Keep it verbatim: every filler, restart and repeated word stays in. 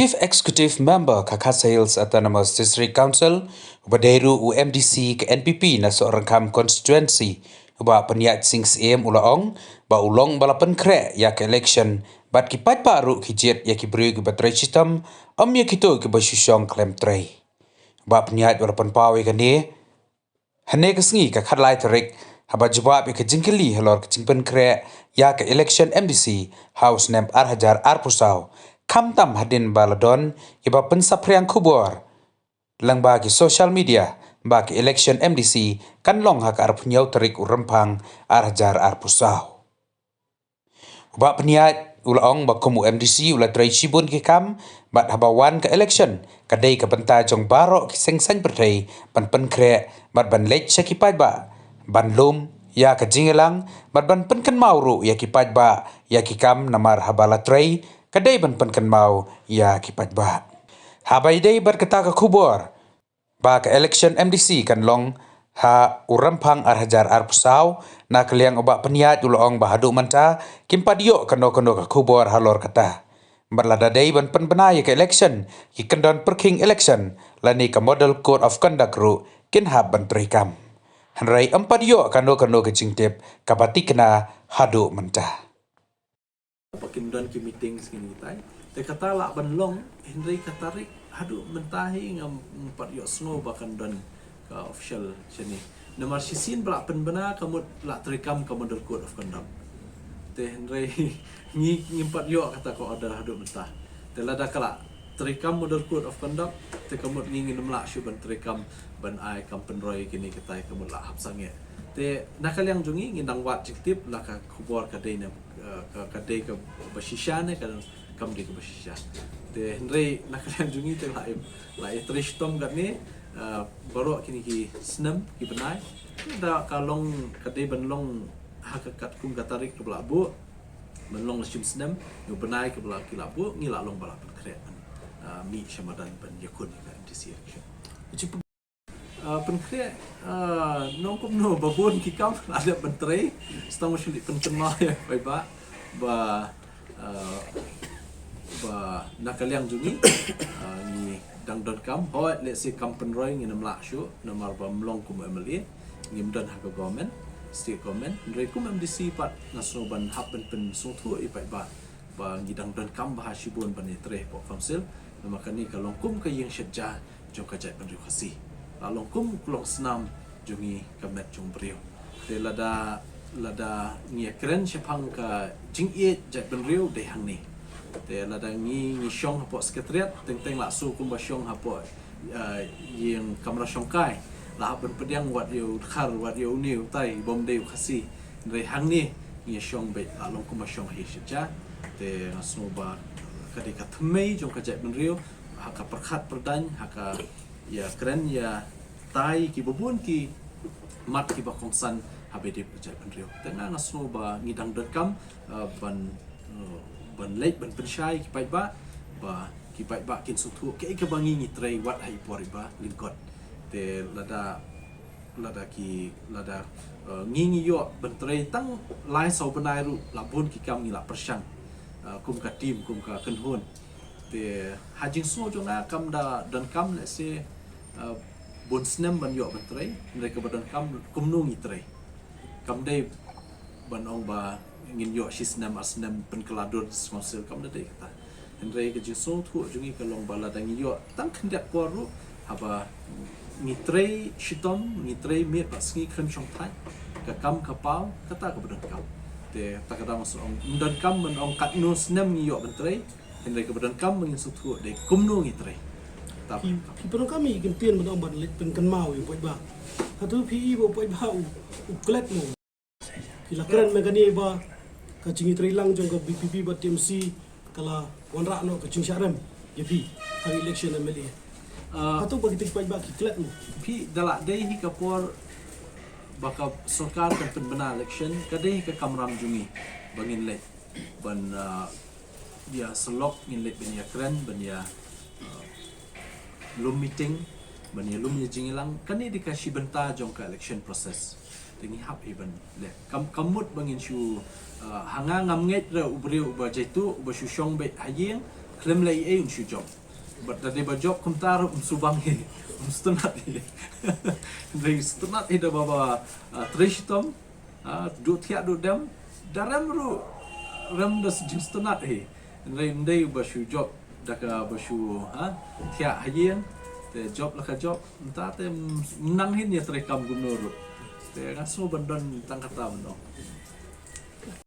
Chief Executive Member ka Khasi Hills Autonomous District Council, uba dei ruh u M D C ka N P P na Sohryngkham Constituency, u Bah Pynïaid Sing Syiem u la ong ba u long ba la pynkhreh ïa ka election bad ki paidbah ruh ki jied ïa ki briew kiba trei shitom, ym ïa kito kiba shu shong khlem trei. U Bah Pynïaid u la pynpaw ïa kane hynne ka sngi ka khatlai tarik, haba jubab ïa ka jingkylli halor ka jingpynkhreh ïa ka election M D C ha u snem ar hajar arphew saw, khamtam hadien ba la don kiba pynsaphriang khubor lyngba ki social media ba ka election M D C kan long ha ka arphew hynñiew tarik u Rymphang ar hajar arphew saw. U Bah Pynïaid u la ong ba kum u M D C u la trei shibun ki kam, bad haba wan ka election ka dei ka bynta jong baroh ki seng saiñ pyrthei ban pynkhreh bad ban leit sha ki paidbah, ban lum ïa ka jingïalang bad ban pynkynmaw ruh ïa ki paidbah ïa ki kam, namar haba la trei ka dei ban pynkynmaw ïa ki paidbah. Haba ïadei bad kata ka khubor ba ka election M D C kan long ha u Rymphang ar hajar arphew saw, na ka liang u Bah Pynïaid u la ong ba haduh mynta kim pat ïoh kano kano ka khubor halor kata. Bad lada dei ban pynbna ïa ka election, ki kyndon pyrkhing election lane ka Model Code of Conduct ruh kin hap ban treikam. Hynrei ym pat ïoh kano kano ka jingtip kaba thikna haduh mynta. Ba kin don ki meeting sngewbha tai. Te kata lah ban long, hynrei ka tarik haduh mynta hi ngam, ngam pat ïohsngew ba kan don ka official shane. Namar shisien ba lah pynbna ka mut lah treikam ka Model Code of Conduct. Te hynrei ngi, ngim pat ïoh kata ka order haduh mynta. Te lada ka lah treikam Model Code of Conduct, te ka mut ngi ngin ym lah shuh ban treikam ban ai kam pynroi kine kitai, ka mut lah hap sangeh. Te na ka liang jong ngi ngin dang wad jingtip la ka khubor ka dei ne, eh, ka, ka dei kaba shisha ne ka kam dei kaba shisha. Te hynrei na ka liang jong ngi te la i, la i trei shitom katne, eh, baroh kine ki snem ki bnai. Te da ka long, ka dei ban long ha ka katkum ka tarik kaba lah buh, ban long la shim snem, ïa u bnai kaba lah ki lah buh, ngi lah long ba lah pynkhreh ban, eh, mih sha madan ban ïakhun ïa ka M D C election. Ah, pynkhreh, ah, nongkum no ba bun ki kam la dep ban trei, stang ba shu leit pynkynmaw ïa paidbah ba, ah, ba na ka liang jong ngi, ah, ngi dang don kam, hooid lehse kam pynroi ngin ym lah shuh namar ba ym long kum M L A, ngim don ha ka government, state government, hynrei kum M D C pat nga sngew ban hap ban pynsngewthuh ïa paidbah ba ngi dang don kam bha shibun ban ïatrei hapoh council, namar kane ka long kum ka ïing shet ja jong ka jaitbynriew Khasi. La long kum ka longsnam jong ngi ka met jong briew. Te lada, lada ngi ïakren shaphang ka jingïeit jaitbynriew dei hangne. Te lada ngi, ngi shong hapoh Secretariat, teng teng la shu kumba shong hapoh, eh, ïing kamra shongkai. La hap ban pdiang wat ïa u dkhar, wat ïa une utai, bym dei u Khasi. Hynrei hangne ngi shong beit, la long kumba shong ha ïing shet ja. Te nga sngew ba ka dei ka thymmei jong ka jaitbynriew, ha ka pyrkhat pyrdaiñ, ha ka ïakren ïatai kiba bun ki mat kiba kongsan ha ba ïadei bad ka jaitbynriew. Te nga, nga sngew ba ngi dang don kam, eh, ban, eh, ban leit ban pynshai ki paidbah, ba ki paidbah kin sngewthuh kaei kaba ngi ngi trei wat ha i por iba lyngkot. Te lada, lada ki, lada, eh, ngi ngi ïoh ban trei tang lai saw bnai ruh, la bun ki kam ngi la pyrshang, eh, kum ka team, kum ka kynhun. Te ha jingsngew jong nga kam da donkam lehse, eh, bun snem ban ïoh ban trei, hynrei kaba donkam kumno ngi trei. Kam dei ban ong ba ngin ïoh shi snem ar snem pynkylla dur District Council, kam da dei kata. Hynrei ka jingsngewthuh jong ngi ka long ba lada ngi ïoh tang khyndiat por ruh, haba ngi trei shitom, ngi trei miet bad sngi khlem shongthait, ka kam ka paw, kata kaba donkam. Te kata ka dang shu ong, ym donkam ban ong katno snem ngi ïoh ban trei, hynrei kaba donkam ba ngin sngewthuh dei kumno ngi trei. Kata ba donkam. Ki, ki pyndonkam ïa ki kyntien ban ong ban leit pynkynmaw ïa u paidbah. Hato phi i ba u paidbah u, u klet mo? Phi la kren mynta kane ba ka jingïatreilang jong ka V P P bad T M C ka la wanrah noh ka jingshah rem ïa phi ha election M L A. Ah. Hato ba kita ki paidbah ki klet mo? Phi, da la dei hi ka por ba ka sorkar kan pynbna election, ka dei hi ka kamram jong ngi ba ngin leit ban, ah, ïa syllok, ngin leit ban ïakren, ban ïa, ah, lum meeting, ban ïa lum ïa jingïalang. Kane dei ka shi bynta jong ka election process. Te ngi hap hi ban leh. Kam, kam mut ba ngin shu, ah, ha nga ngam ngeit ruh u briew uba jaituh, uba shu shong beit ha ïing, Khlem leh ei ei un shu jop. Bad da dei ba jop kumta ruh um shu bang hi. Um sngewtynnat hi. Dei sngewtynnat hi da ba ba, ah, trei shitom. Ah, duh thiah duh dem. Da rem ruh rem da sngewtynnat hi. Hynrei ym dei ba shu jop da kaba shu, ha, thiah ha ïing. Te jop la ka jop. Mynta te ym nang hi ïa trei kam kumno ruh. Te nga sngew ban don tang kata ban ong.